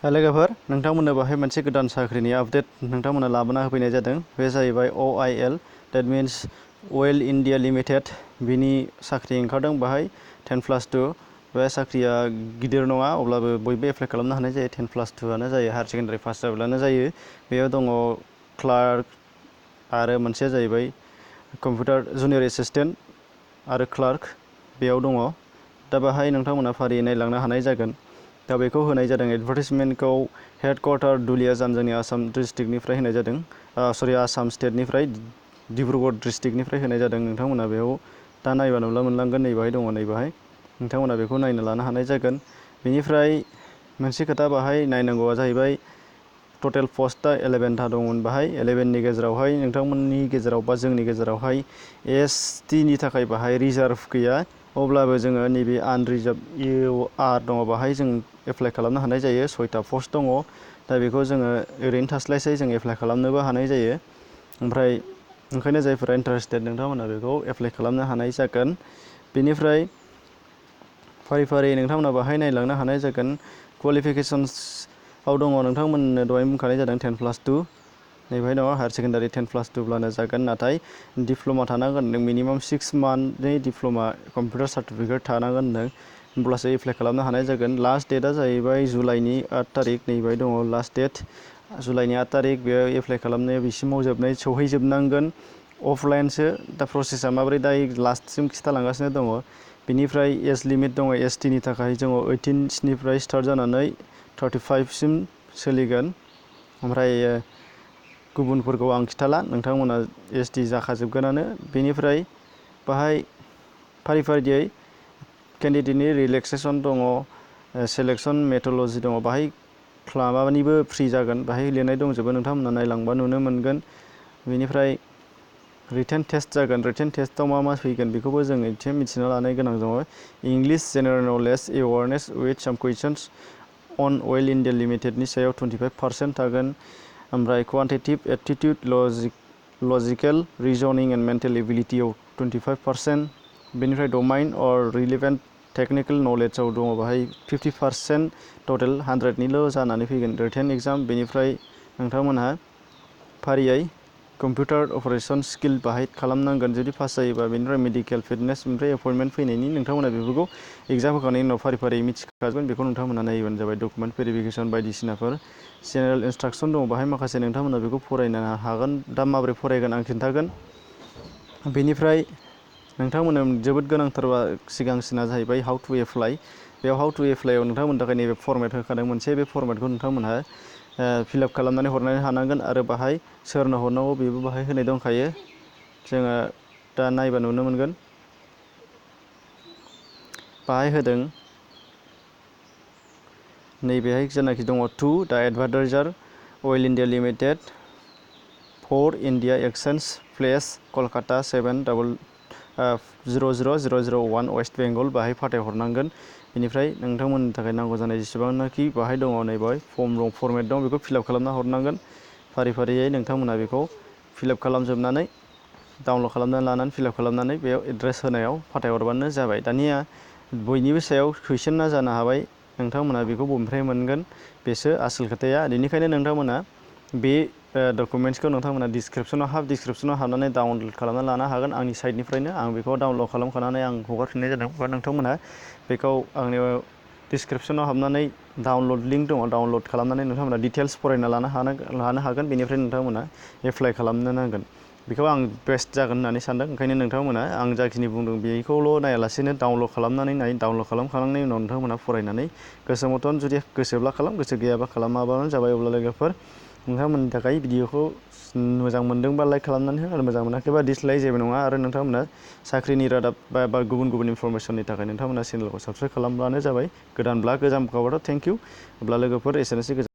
लोगोफोर नोंथांमोननो बाहाय मोनसे गोदान साख्रिनि आपडेट नोंथांमोननो लाबोना होफैनाय जादों। बे जाहैबाय OIL that means oil India limited बिनि साख्रि ओंखारदों बाहाय 10+2 बे साख्रिया गिदिर नङा अब्लाबो बयबो एप्लाइ खालामनो हानाय जायो। 10+2 जायो हायर सेकेन्डारि पास जाब्लानो जायो। बेयाव दङ क्लार्क आरो मोनसेया जाहैबाय कम्पिउटार जुनियर एसिस्टेन्ट आरो क्लार्क बेयाव दङ। दा बाहाय नोंथांमोना फारियै नायलांनो हानाय जागोन। दा बेखौ होनाय जादों एडभार्टाइजमेन्टखौ हेडक्वार्टार दुलियाजान जोंनि आसाम डिस्ट्रिक्टनिफ्राय होनाय जादों। आसाम स्टेटनिफ्राय डिब्रुगड़ डिस्ट्रिक्टनिफ्राय होनाय जादों। नोंथांमोना बेयाव दा नायबा नुला मोनलांगोन नैबाहाय दङ नैबाहाय नोंथांमोना बेखौ नायनो लानो हानाय जागोन। बेनिफ्राय मोनसे खोथा बाहाय नायनांगौआ जाहैबाय टटेल पस्टआ 11था दंमोन बाहाय 11नि गेजेरावहाय नोंथांमोननि गेजेराव बा जोंनि गेजेरावहाय STनि थाखाय बाहाय रिजार्भ गैया। अब्लाबो जोङो नैबे आनरिजार्भ EOR दङ बाहाय जों एप्लाइ खालामनो हानाय जायो। 6था पस्ट दङ। दा बेखौ जोङो ओरैनो थास्लायस्लाय जों एप्लाइ खालामनोबो हानाय जायो। ओमफ्राय ओंखायनो जायफोरा इन्टारेस्टेड नोंथांमोना बेखौ एप्लाइ खालामनो हानाय जागोन। बेनिफ्राय फारि फारि नोंथांमोना बाहाय नायलांनो हानाय जागोन। क्वालिफिकेसन्सआव दङ नोंथांमोननो दहाय बुंखानाय जादों 10+2 नैबाहाय दङ हायर सेकेन्डारि 10+2 ब्लानो जागोन। नाथाय डिप्ल'मा थानांगोन नों मिनिमाम 6 मान्थनि डिप्ल'मा कम्पिउटार सार्टिफिकेट थानांगोन नों होमब्लासो एप्लाइ खालामनो हानाय जागोन। लास्ट डेटआ जाहैबाय जुलाइनि 8 तारिख नैबाहाय दङ लास्ट डेट जुलाइनि 8 तारिख बेयाव एप्लाइ खालामनाया बिसिमाव सौहैजोबनांगोन। अफलाइनसो दा प्रसेसा माबोरै दा लास्टसिम खिथालांगासिनो दङ। बेनिफ्राय एज लिमिट दङ STनि थाखाय जोङो 18निफ्राय स्टार्ट जानानै 35सिम सोलिगोन। ओमफ्राय गुबुनफोरखौ आं खिथाला नोंथांमोना ST जाखाजोबगोनानो। बेनिफ्राय बाहाय फारि फारियै केन्डिडेटनि रिलेक्सेसन दङ सेलेक्सन मेथडल'जि दङ बाहाय माबानिबो फ्रि जागोन बाहाय लिरनाय दंजोबो नोंथांमोना नायलांबा नुनो मोनगोन। बेनिफ्राय रिटेन टेस्ट जागोन। रिटेन टेस्टआव मा फैगोन बेखौबो जों एसे मिथिना लानो गोनां दङ। English general knowledge awareness with साम कुइसन्स अन अइल इंडिया लिमिटेडनि सायाव 25% थागोन। ओमफ्राय quantitative aptitude logical reasoning and mental एबिलिटियाव 25%। बेनिफ्राय डमाइन अर रिलेभेन्ट टेक्निकेल नलेजआव दङ बाहाय 50%। टटेल 100निल' जानानै फैगोन रिटेन एग्जाम। बेनिफ्राय नोंथांमोनहा फारियै कम्पिउटार अपारेशन स्किल बाहाय खालामनांगोन जुदि पास जायोबा। बेनिफ्राय मेडिकेल फिटनेस ओमफ्राय एपइन्टमेन्ट फैनायनि नोंथांमोना बेफोरखौ एग्जाम होखांनायनि उनाव फारि फारि मिथिखागोन। बेखौ नोंथांमोना नायबानो जाबाय डकुमेन्ट भेरिफिकेसन बायदिसिनाफोर जेनेरेल इन्सट्राक्सन दङ बाहाय माखासे नोंथांमोना बेखौ फरायनो हागोन। दा माबोरै फरायगोन आं खिन्थागोन। बेनिफ्राय नोंथांमोननो जोबोद गोनांथारबा सिगांसिना जाहैबाय हाउ टु एप्लाइ। बेयाव हाउ टु एप्लाइआव नोंथांमोननि थाखाय नैबे फर्मेट होखादों मोनसे। बे फर्मेटखौ नोंथांमोनहा फिलआप खालामनानै हरनो हानांगोन आरो बाहाय सोरनो हरनांगौ बेबो बाहाय होनाय दंखायो। जोङो दा नायबा नुनो मोनगोन बाहाय होदों नैबेहाय जेनाखि दङ to the advertiser oil India limited 4 India exchange place Calcutta 700001 West Bengal बाहाय फाथायहरनांगोन। बेनिफ्राय नोंथांमोननि थाखाय नांगौ जानाय जेसेबांनाखि बाहाय दङ नैबाहाय फर्मेट दं बेखौ फिलआप खालामना हरनांगोन। फारि फारियै नोंथांमोना बेखौ फिलआप खालामजोबनानै डाउनलड खालामनानै लानानै फिलआप खालामनानै बेयाव एड्रेस होनायाव फाथायहरबानो जाबाय। दानिया बयनिबो सायाव कुइसना जानो हाबाय नोंथांमोना बेखौ बबेनिफ्राय मोनगोन बेसो आसोल खोथाया। बेनिखायनो नोंथांमोना बे डकुमेन्ट्सखौ नोंथांमोना डिसक्रिपसनाव हाबनानै डाउनलड खालामना लानो हागोन आंनि साइडनिफ्रायनो। आं बेखौ डाउनलड खालामखानानै आं हगारफिननाय जादों। बा नोंथांमोना बेखौ आंनि डिसक्रिपसनाव हाबनानै डाउनलड लिंक दङ डाउनलड खालामनानै नोंथांमोना डिटेल्स फरायना लानो हागोन। बेनिफ्राय नोंथांमोना एप्लाइ खालामनो नांगोन। बेखौ आं बेस्ट जागोन होननानै सानदों। ओंखायनो नोंथांमोना आं जाखिनि बुंदों बेखौल' नायालासेनो डाउनलड खालामनानै डाउनलड खालामखांनायनि उनाव नोंथांमोना फरायनानै गोसो मथन जुदि गोसोब्ला खालाम गोसो गैयाबा खालामाबानो जाबाय। अब्ला लोगोफोर नोंथांमोननि थाखाय भिडिअखौ मोजां मोनदोंबा लाइक खालामनानै हो आरो मोजां मोनाखैबा डिसलाइक जेबो नङा। आरो नोंथांमोना साख्रिनि रादाब बा गुबुन इनफरमेसननि थाखाय नोंथांमोना चेनेलखौ साबस्क्राइब खालामब्लानो जाबाय। गोदानब्ला गोजामखाबाथ' थेंक इउ। अब्ला लोगोफोर एसेनोसै।